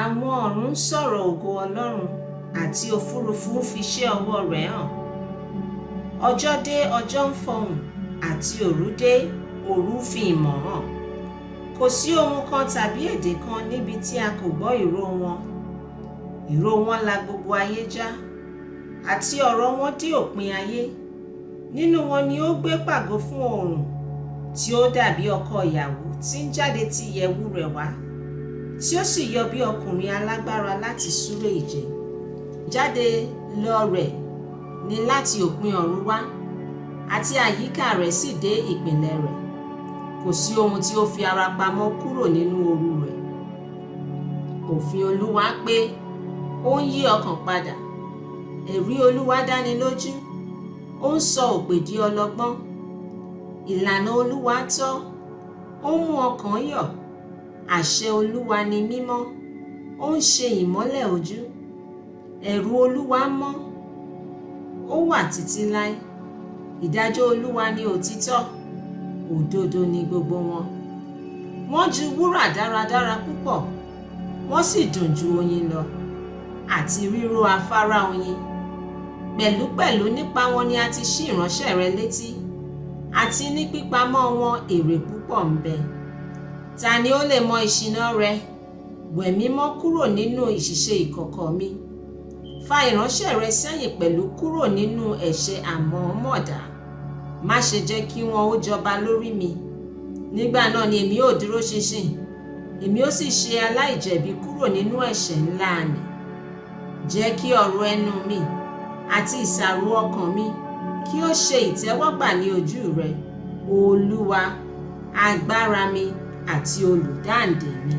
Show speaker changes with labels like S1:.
S1: Àwọn ọ̀run ń sọ̀rọ̀ ògo Ọlọ́run, àti òfurufú ń fi iṣẹ́ ọwọ́ rẹ̀ hàn. Ọjọ́ dé, ọjọ́ ń fọhùn, àti òru dé, òru fi ìmọ̀ hàn. Kò sí ohun kan tàbí èdè kan níbi tí a kò gbọ́ ìró wọn. Ìró wọn la gbogbo ayé já, àti ọ̀rọ̀ wọn dé òpin ayé. Nínú wọn ni ó gbé pàgọ́ fún oòrùn, tí ó dàbí ọkọ ìyàwó tí ń jáde ti ìyẹ̀wù rẹ̀ wá, tí ó sì yọ bí ọkùnrin alágbára láti súré ìje. Jáde lọ rẹ̀ ni láti òpin ọ̀run wá, àti àyíká rẹ̀ sì dé ìpìlẹ̀ rẹ̀. Kò sí ohun tí ó fi ara pamọ́ kúrò nínú òru rẹ̀. Òfin Olúwa pé, ó ń yí ọkàn padà. Ẹ̀rí Olúwa dánilójú, ó ń sọ òpè di ọlọ́gbọ́n. Ìlànà Olúwa tọ́, ó ń mú ọkàn yọ̀. Àṣẹ Olúwa ni mímọ́, ó ń ṣe ìmọ́lẹ̀ ojú. Ẹ̀rù Olúwa mọ́, ó wà títí láé. Ìdájọ́ Olúwa ni òtítọ́, òdodo ni gbogbo wọn. Wọ́n ju wúrà dáradára púpọ̀, wọ́n sì dùn ju oyin lọ, àti ríró afárá oyin. Pẹ̀lúpẹ̀lú nípa wọn ni a ti ṣí ìránṣẹ́ rẹ létí, àti ní pípamọ́ wọn èrè púpọ̀ ń bẹ. Ta ni ó lè mọ ìṣìnà rẹ? Wẹ̀ mí mọ́ kúrò nínú ìṣìṣe ìkọ̀kọ̀ mi. Fa ìránṣẹ́ rẹ sẹ́yìn pẹ̀lú kúrò nínú ẹ̀ṣẹ̀ àmọ̀ọ́mọ̀dá. Má ṣe jẹ́ kí wọn ó jọba lórí mi. Nígbà náà ni èmi ó dúró ṣinṣin, èmi ó sì ṣe aláìjẹ̀bi kúrò nínú ẹ̀ṣẹ̀ ńlá nì. Jẹ́ kí ọ̀rọ̀ ẹnu mi àti ìsàrò ọkàn mi kí ó ṣe ìtẹ́wọ́gbà ní ojú rẹ, Olúwa, agbára mi àti olùdáǹdè mi.